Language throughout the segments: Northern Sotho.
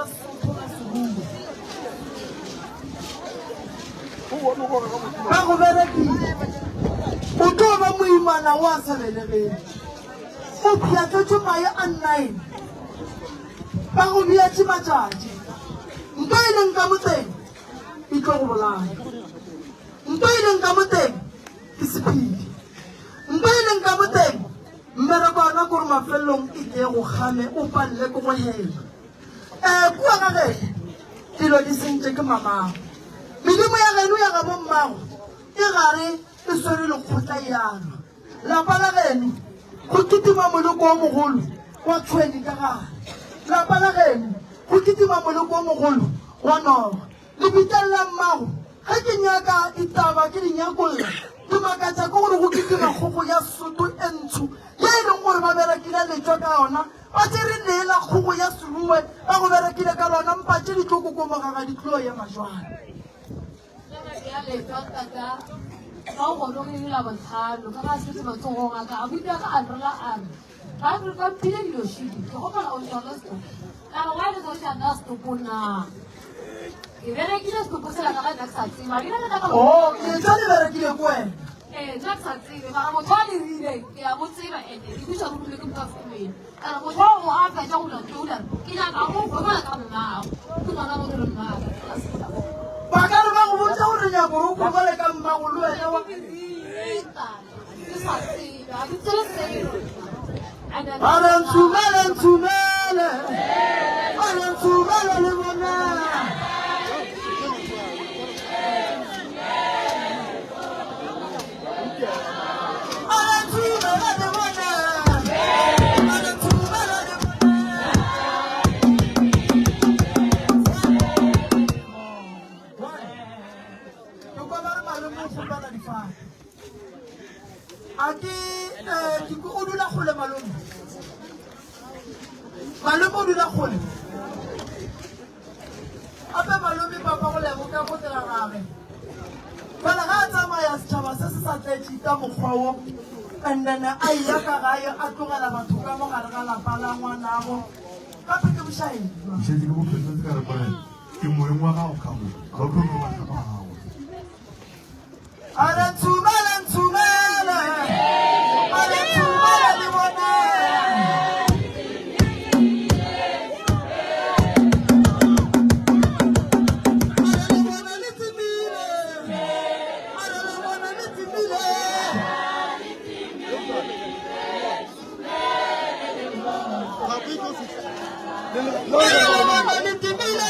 ya Sotho ka seruo. Ba go berekile. O tlo ba moimana o a sa belegeng. O pšhatletše mae a nnaene. Ba go beetše matšatši. Nto e leng ka motseng e tlo go bolaya. Nto e leng ka moteng ke sephiri. Nto e leng ka moteng mmereko wa ona kore mafelelong e tle go kgame o palele ke go hema. Ee, kua ga geno dilo di sentše ke mamago. Medimo ya geno ya gabo mmago e gare e swere lekgotla e a lwa. Lapa la geno go kitima moloko o mogolo wa tšhwene ka gare. Lapa la geno go kitima moloko o mogolo wa noga. Lebitleng la mmago, ge ke nyaka ditaba ke di nyakolla, ke makatša ke gore go kitima kgogo ya soto e ntsho ye e leng gore ba berekile letšwa ka yona, ba tšere lee la kgogo ya seruwe ba go berekile ka lona, mpa tše di tlo kokomoga ga di tlo ema jwang. Taba ke ya letšwa tata ga o gorogile Labohlano ka ga setse matsogong a ka abuti a ka a nrela a re ba re ba mphile dilo šidi ke gopela o tsona setopo ka re why le sa nna setopo na ke berekile setopo sela ka ga nna ke sa tseba ke na ka Oh, letšwa le berekile ko wena. ee nna ke sa tsebe mara motho a lerile ke a mo tseba ene ke buša go dule ke motho a femele ka re motho o a fetša go dula ntlo ke nyaka go gobala ka mmago ke ngwana mo re mmago Ba ka re ba go botša gore nyako gore o gobale ka mmago le wena wa Ba re ntshumele ntshumele, ba re ntshumele le bona. Ba re ntshumele le bona. Ba re ntshumele le bona. Ke kwa ba re malome o kgopela difane. A ke eh, ke o dula kgole malome. Malome o dula kgole. Gape malome papa go lebo ka go tsela gage. Fela ga a tsamaya setšhaba se se sa tletše ka mokgwa wo and then a eya ka gae a tlogela batho ka mo gare ga lapa la ngwanabo. Gape ke bošaedi. Ke šetše ke go fetotse ka re morena ke moeng wa gago ka mo ga o tlo no batla ba gago. A re ntshumele ntshumele, a re ntshumele le bone. A re le bone le tsemile, a re le bone le tsemile. A re le bone le tsemile. A re le bone le tsemile.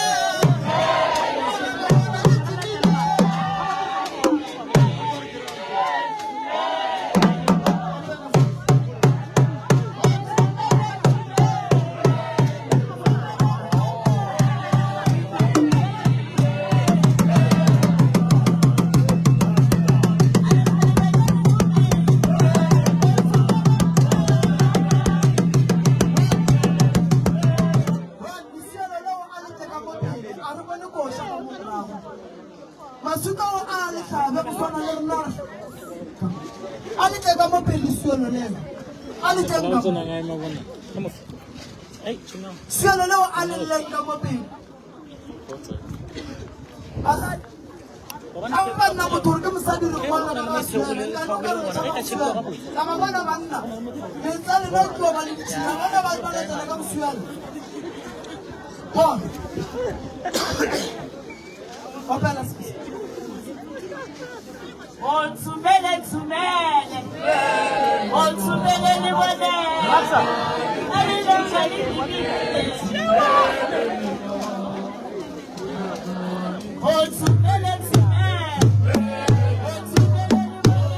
Maswika ao a lehlabe go swana le rena a le tle ka mo pele siolo leo a le tleng ka mo siolo leo a le lleng ka mo pele a ba nna motho gore ke mosadi re mmona ka ga siolo nka no ka re tšhaba go siolo ka ba bona banna metsa lena tlo ba le ditšhila bona ba ba letela ka mosiolo bona opela sisi Ontsumele ntsumele Ontsumele le bone Ontsumele ntsumele Ontsumele le bone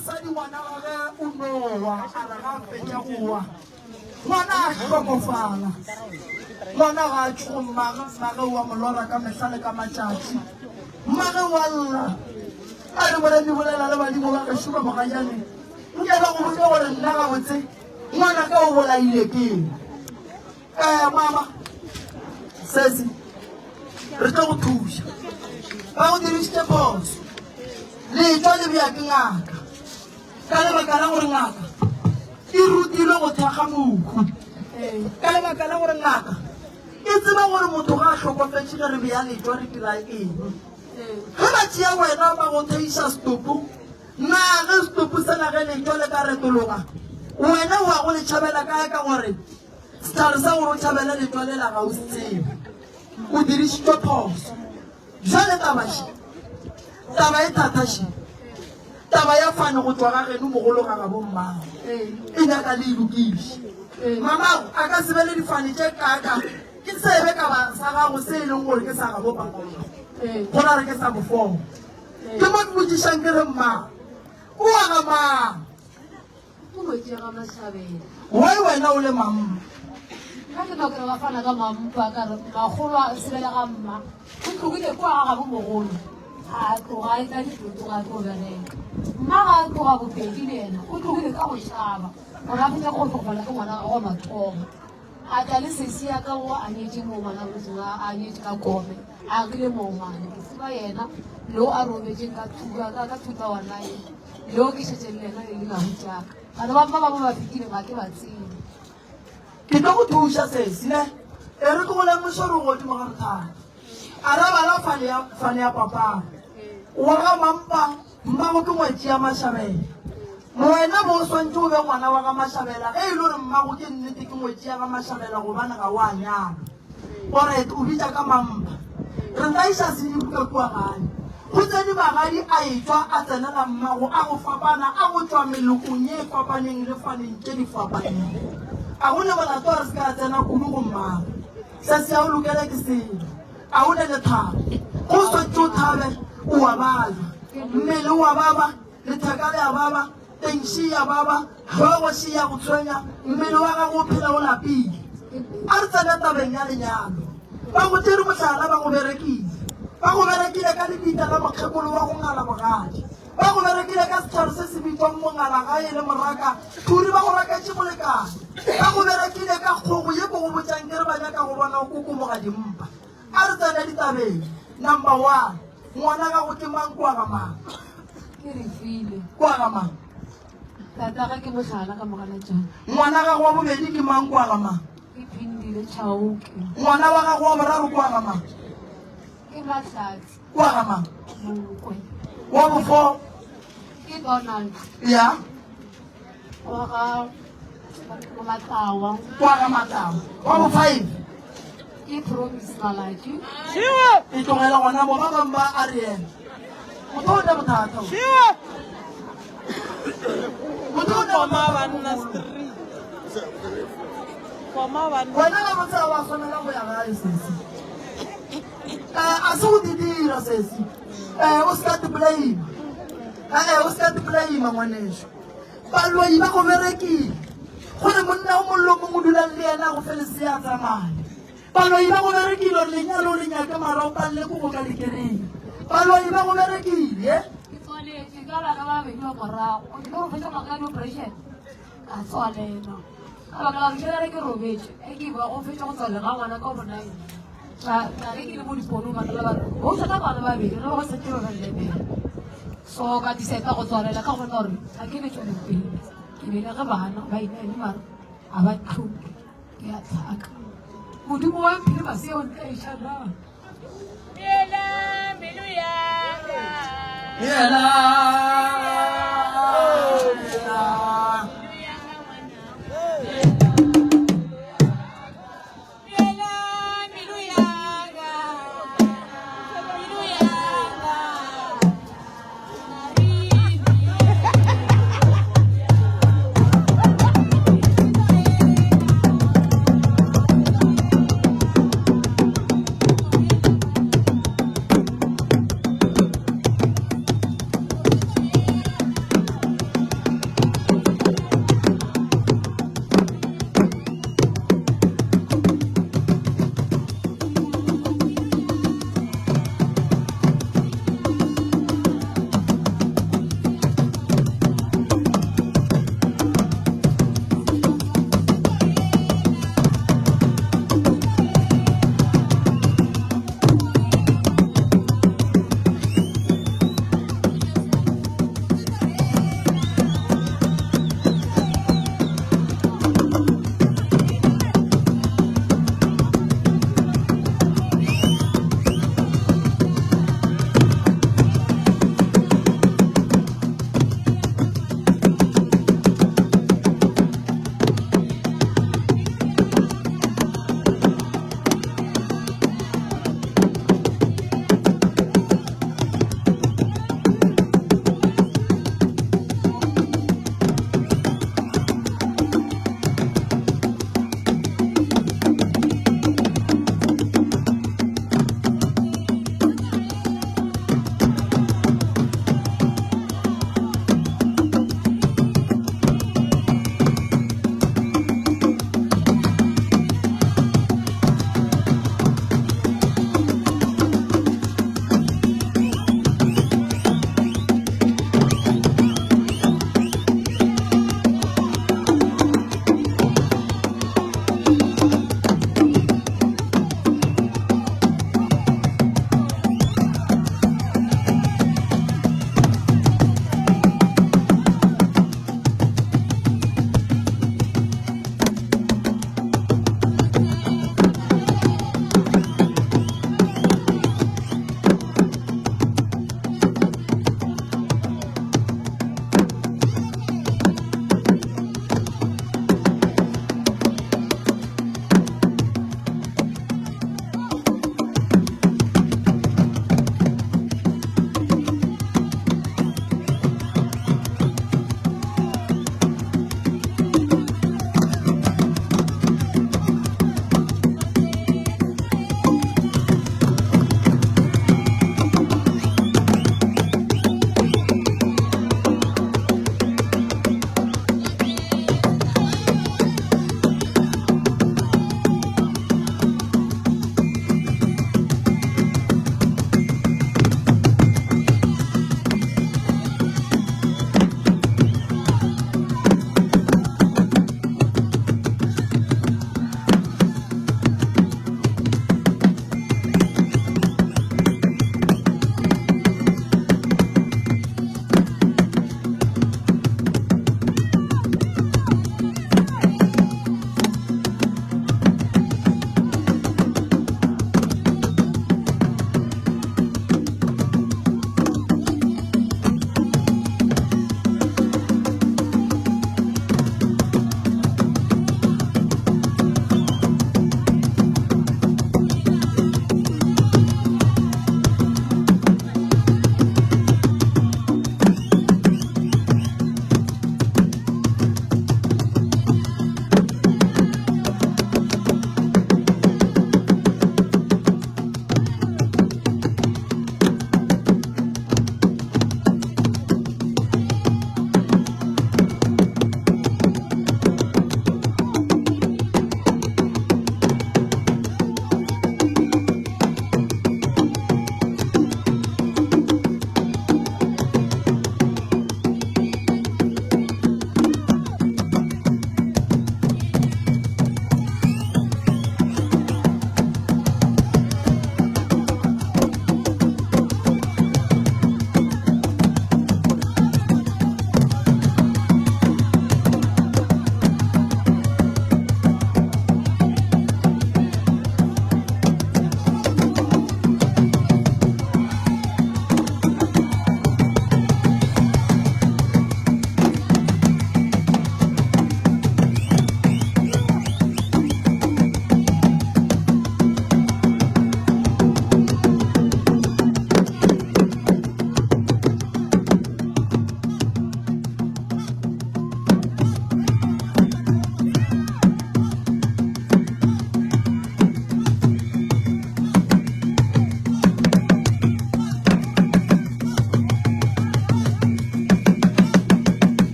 mosadi ngwana gage o nowa a re ga fetša go wa ngwana a hlokofala ngwana ga a tšhogo mmage mmage wa molora ka mehla le ka matšatši mmage wa lla a re moremi bolela le badimo ba gešo ba mogajane nke ba go botse gore nna gabotse ngwana ka o bolaile keng um mama sesi re tlo go thuša ba go dirišitše phoso letšwa le bja ke ngaka ka lebaka la gore ngaka e rutilwe go thekga mohu ka lebaka la gore ngaka e tseba gore motho ga a hlokofetše ge re bea letšwa re dira eng ge ba tšea wena ba go theiša setopo na ge setopo sela ge letšwa le ka retologa wena wa go le tšhabela kae ka gore sehlare sa gore o tšhabele letšwa lela ga o se tsebe o dirišitšwe phoso Bjale taba še, taba e thata še, taba ya fane go tšwa ga geno mogolo ga gabo mmago, e nyaka le e lokiše. Mamago a ka se be le difane tše kaaka, ke sebe ka ba sa gago se e leng gore ke sa gabo papago, go ra re ke sa bofong. Ke mo ke botšišang ke re mma, o wa ga mang? Ke ngwetši ya ga Mashabela. Why wena o le mamma? Nna ke no kry ba fana ka mampa ka re makgolo a sebele ga mma o tlogile kwa ga gabo mogolo a tloga a etla ditoto ga tlo bereka mma ga a tloga bopedi le yena o tlogile ka go tšhaba gore a fetsa go tlogofala ke ngwana wa mathomo a tla le sesi ya ka go a nyetše mo ngwana a nyetše ka kome a agile moo ngwana ke tseba yena le o a robetšeng ka thuka ka 2009 Yo ke šetše le yena e le abuti-aka. Bana ba ba bangwe ba fetile ga ke ba tsebe. Ke tlo go thuša sesi ne. E re ke go lemoše gore o godimo ga bothata. A ra bala fane ya fane ya papa. Wa ga mampa mmago ke ngwetši ya Mashabela. Wena bo o swantše o be ngwana wa ga Mashabela ge e le gore mmago ke nnete ke ngwetši ya ga Mashabela gobane ga wa nyalwa. Alright, o bitša ka mampa. Re tla iša Sedibu ka kua gae. Go tsene magadi a etšwa a tsenela mmago a go fapana a go tšwa melokong ye e fapaneng le faneng tše di fapaneng. A go ne molato a re se ka tsena kudu go mmago. Se se a o lokele ke selo. A o ne lethabo. Go swantše o thabe, o a babja. Mmele o a baba, letheka le a baba, Teng še ya baba, hlogo še ya go tshwenya, mmele wa gago o phela o lapile. A re tsene tabeng ya lenyalo. Ba go tšere mohlala ba go berekile. Ba go berekile ka lebitla la mokgekolo wa go ngala bogadi. Ba go berekile ka sehlare se se bitšwang mongalagae le moraka thuri ba go raketše molekane. Ba go berekile ka kgogo ye ko go botšang ke re ba nyaka go bona o kokomoga dimpa. A re tsene ditabeng. Number one, ngwana gago ke mang kwa ga mang? Ke re file. Kwa ga mang? Tatagwe ke mohlala ka mogalatšana. Ngwana gago wa bobedi ke mang kwa ga mang? Ke Phindile Chauke. Ngwana wa gago wa boraro kwa ga mang? Ke Mahlatse. Kwa ga mang? Monkwe. Wa bofo? Ke Donald. Ya. Wa ga Matlawa. Kwa ga Matlawa. Wa bo five. Ke Promise Malatši. E tlogela gona mo ba bangwe ba a re ena. Motho o ne bothata. Motho o ne banna street. Koma banna. Wena ga botse ga wa swanela go ya gae sesi. Eh, a se go di dira sesi. Eh, o se ka tipolaima. Eh, o se ka tipolaima ngwaneso. Baloi ba go berekile. Gore monna o mongwe le o mongwe o dulang le yena a go fe lesea a tsamaye. Baloi ba go berekile gore lenyalo o le nyake mara o palele ko go ka le kry-a. Baloi ba go berekile. Ke tswaletše ka bana ba babedi ba morago. O tlile go fetša ngwaga ya di-operation ka tswalelwa. Ka baka la gore ke re ke robetše e ke ba go fetša go tswalega ga ngwana ka o bonae. Ka ka ge ke le mo diponong ba tla ba re go šata bana ba babedi re ba go setse ba ba lebele. So ka decide go tswalela ka gona gore ga ke ne tšweleng pele. Ke belege bana ba inele mara ga ba tlhoke ke a tlhaka. Modimo wa mphile masea o ntlaiša na. Yela pelo ya ka. Yela. Yela.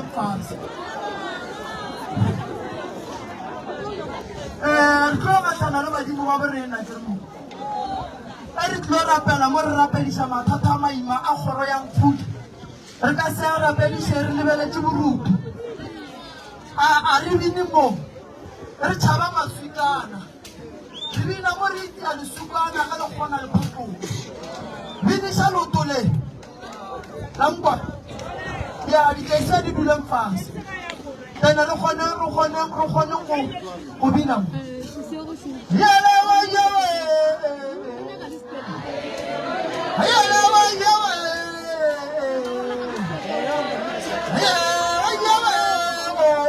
duleng fase. Um re tlo gahlana le badimo ba borena ke re mo. Ge re tlo rapela mo re rapediša mathata a maima a kgoro ya Mfudi. Re ka se a rapediše re lebeletše boruti. A a re bine mo re tšhaba maswikana. Re bina mo re itia lesukana ge le kgona le photloga. Biniša leoto le la nkwa. Ya ditlesia di duleng fase. Then re kgone re kgone re kgone go go bina mo. Yele wa yewe. Yele wa yewe. Yele yewe. Oh.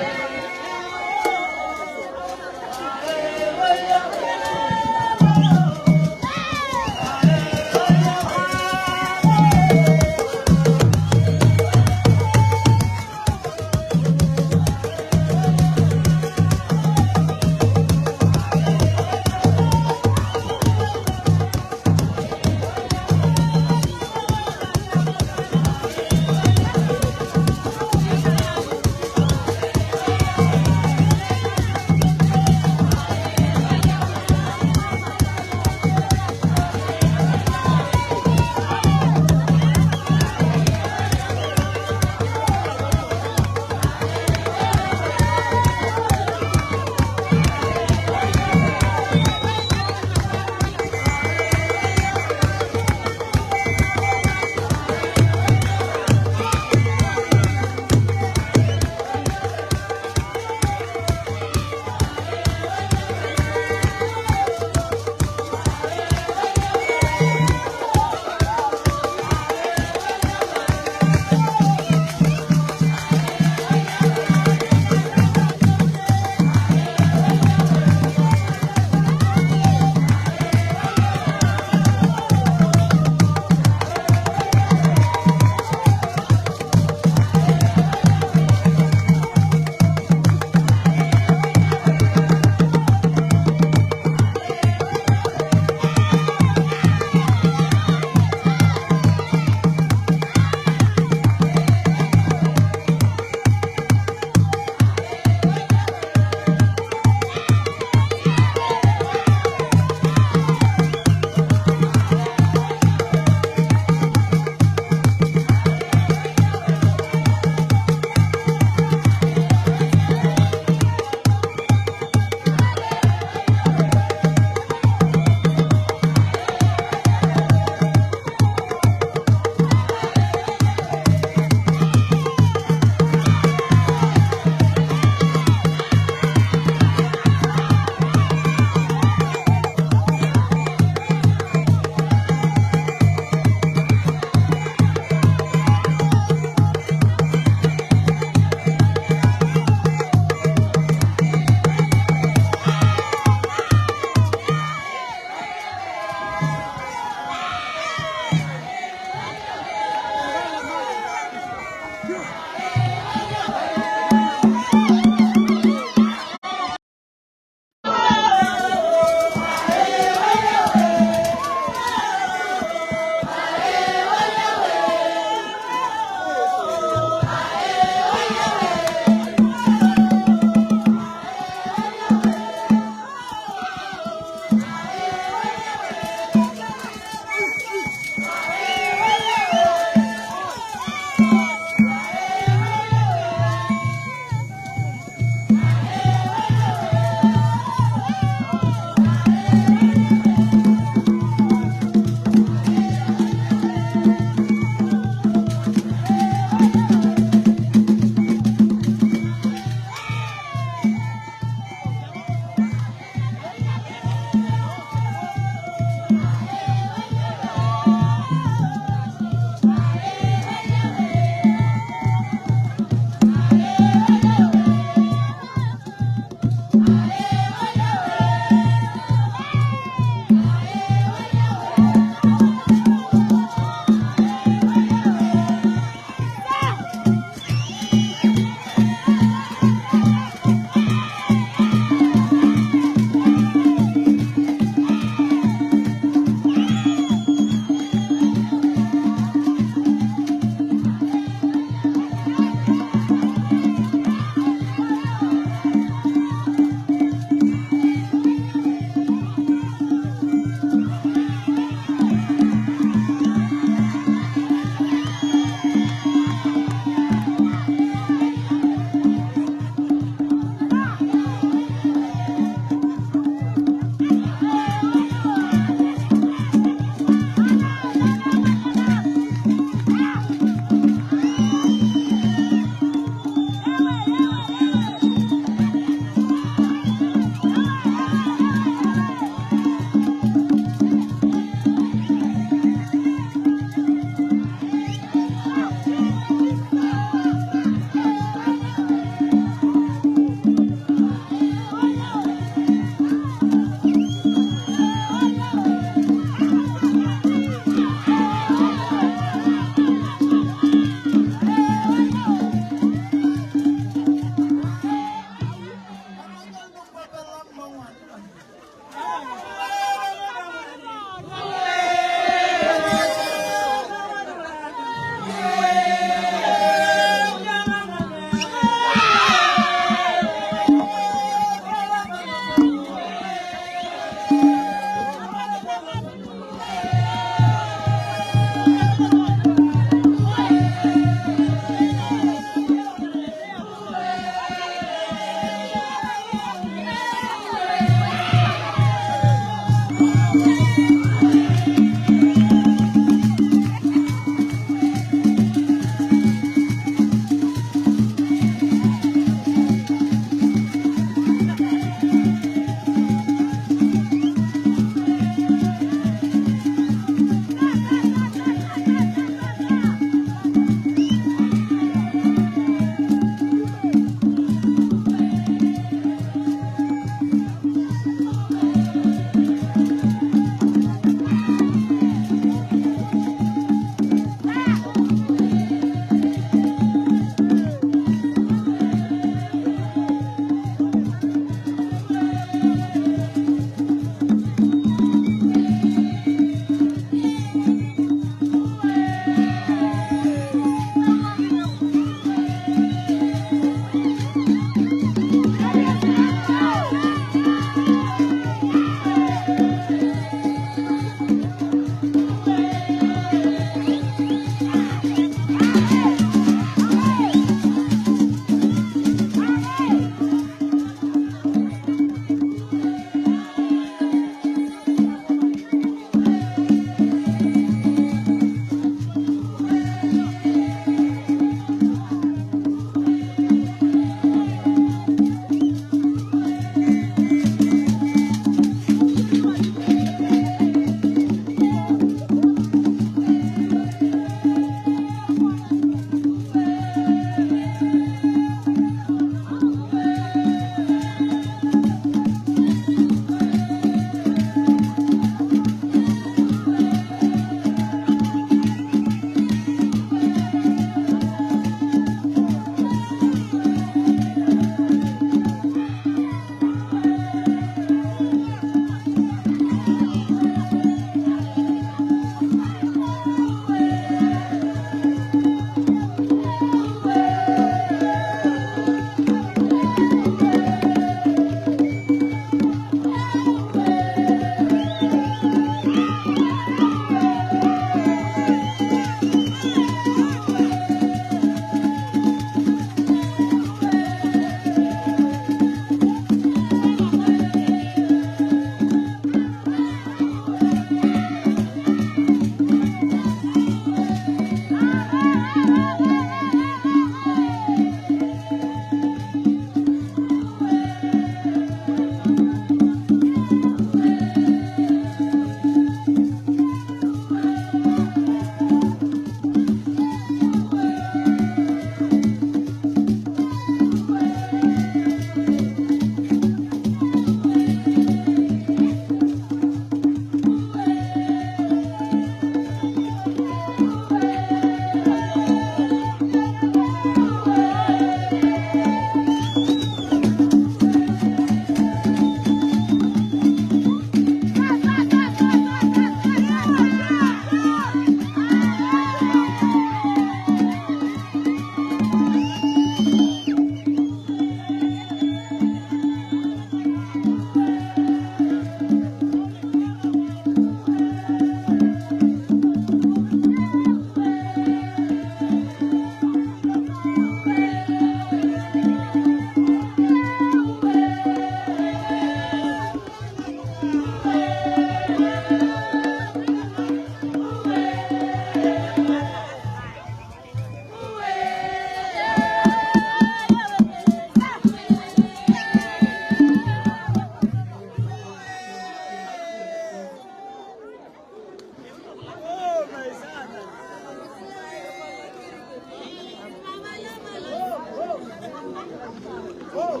Oh.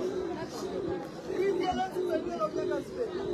Ke itiela Sepedi, wena o nyaka Sepedi.